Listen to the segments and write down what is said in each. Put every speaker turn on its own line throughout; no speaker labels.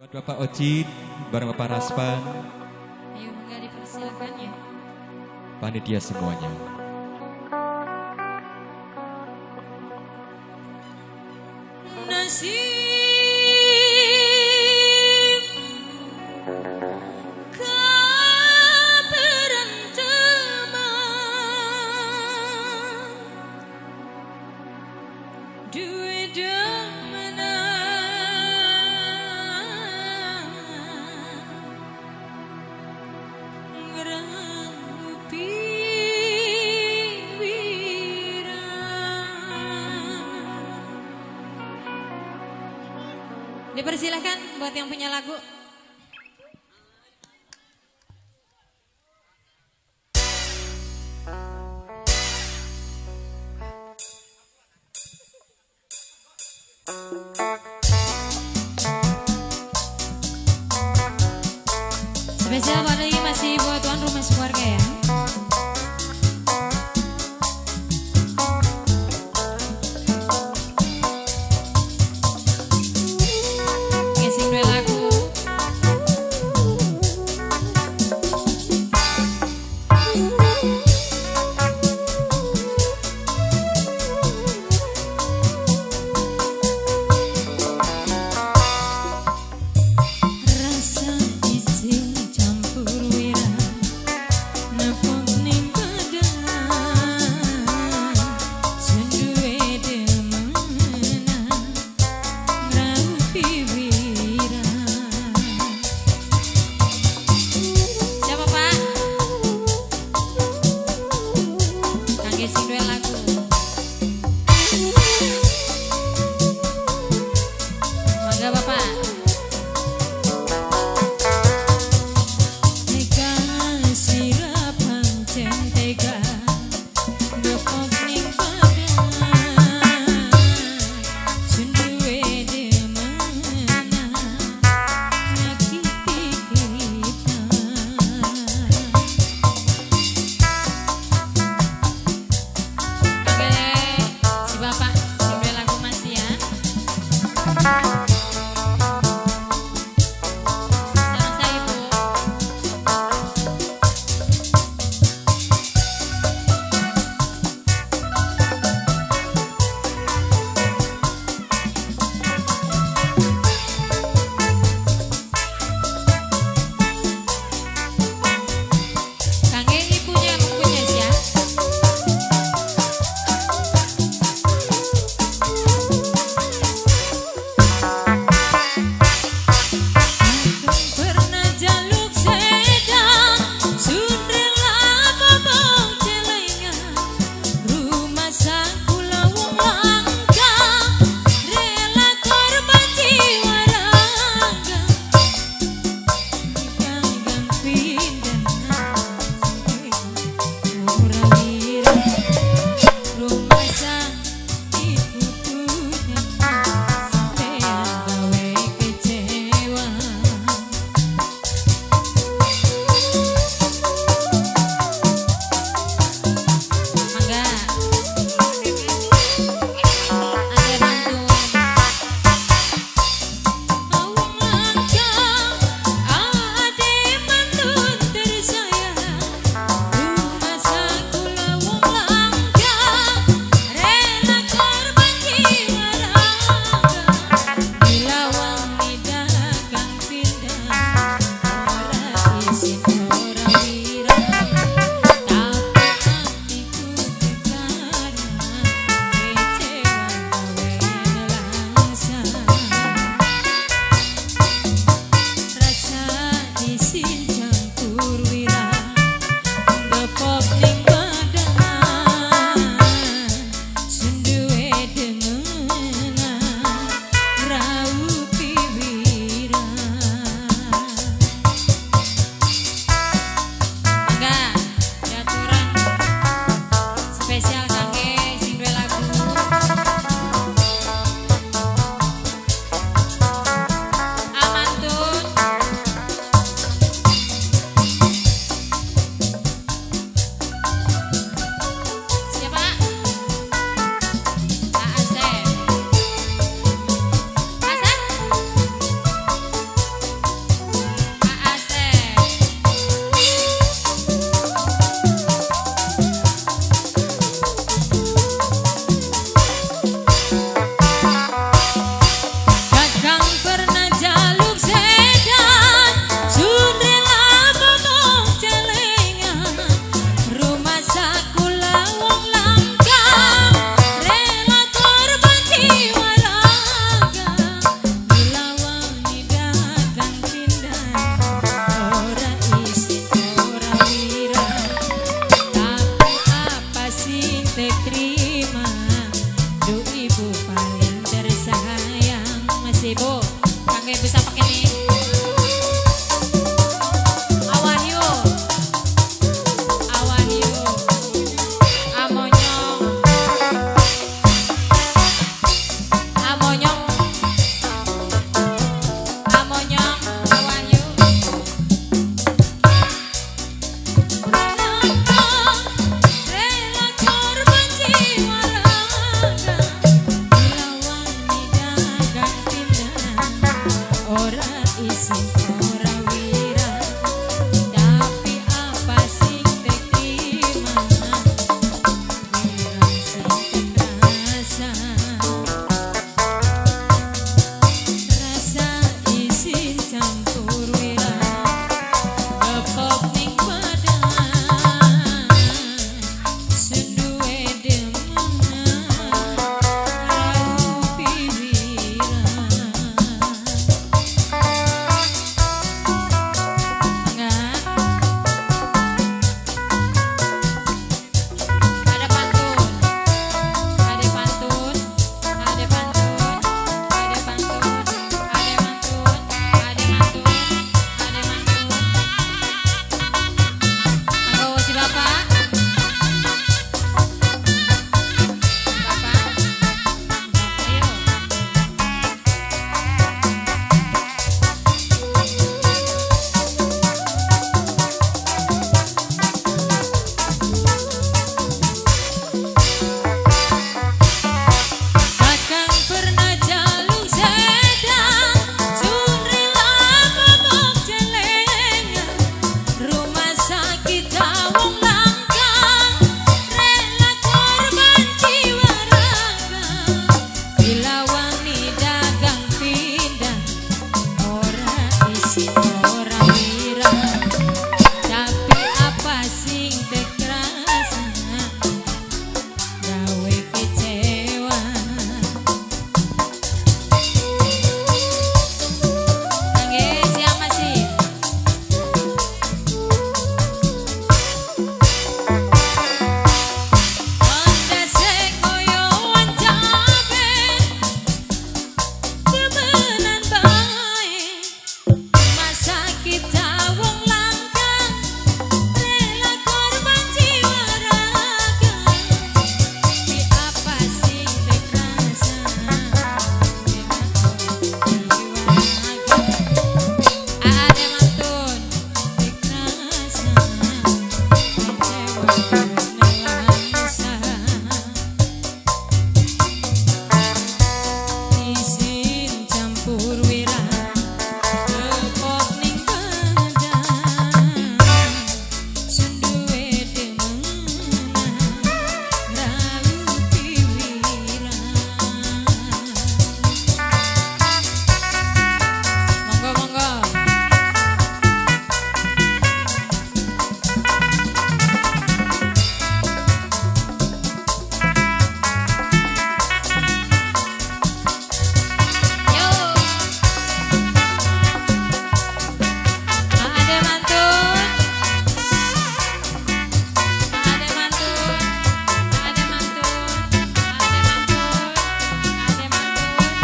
Buat Bapak Ojin, bareng Bapak Raspan.
Ayo mangga dipersilakan ya.
Panitia semuanya.
Nasib kaberanteman duwe demenan ngranggupi wirang. Dipersilahkan buat yang punya lagu. Spesial pada ini masih buat tuan rumah sekeluarga ya. Ngesing dua lagu. Rasa izin campur wirang nepung Ora isin ora wirang, tapi apa sing tek terima, wirang sing tek rasa. Rasa isin campur wirang, kepok ning badan, senduwe demenan, raupi wirang. Enggak. Ada pantun, ada pantun, ada pantun, ada pantun, ada mantun, ada mantun, ada mantun. Monggo si bapak, bapak, ayo. Kakang pernah jaluk sedang, sun rela mabok celengan, rumah sakit wong langka, rela korban jiwa raga, bila wani dagang pindah, ora isin ora wirang, tapi apa sing tek rasa, gawe kecewa. Nggih, siapa sih? Ondase koyo wancabe, temenan bae, masa kita wong langka, rela korban jiwa raga, tapi apa sing tek rasa, rela korban jiwa raga. Ada mantun tek rasa, kecewa nelangsa. Isin campur wirang, kepok ning badan, senduwe demenan, raupi wirang. Monggo monggo. Yo. Ada mantun. Ada mantun. Ada mantun. Ada mantun. Ada mantun.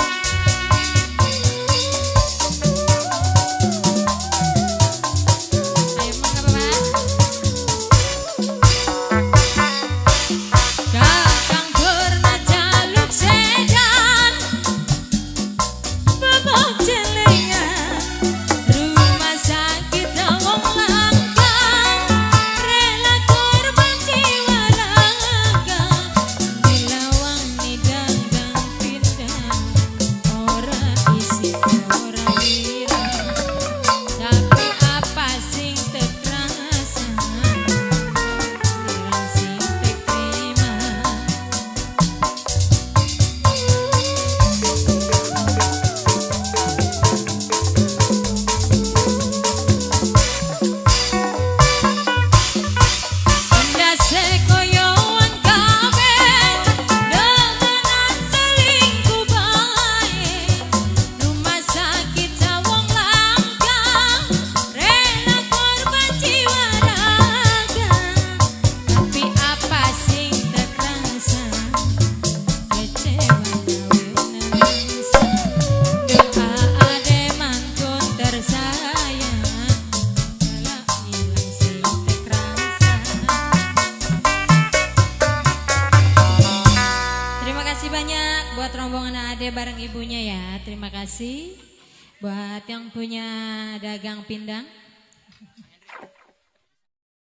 Ayo mangga Bapak. Kakang pernah jaluk sedan, bebok celengan, rumah sakit wong langka, rela korban jiwa raga, bila wani dagang pindah, ora isin ora wirang, tapi apa sing tek rasa, wirang sing tek terima. Ndase koyoan kabeh, demenan selingkuh bae, rumah sakit wong langka, rela korban jiwa raga, tapi apa sing tek rasa, kecewa gawe nelangsa. Doa ade mantun tersayang, kelak ilang sing tek rasa. Terima kasih banyak buat rombongan Ade bareng ibunya ya. Terima kasih buat yang punya dagang pindang.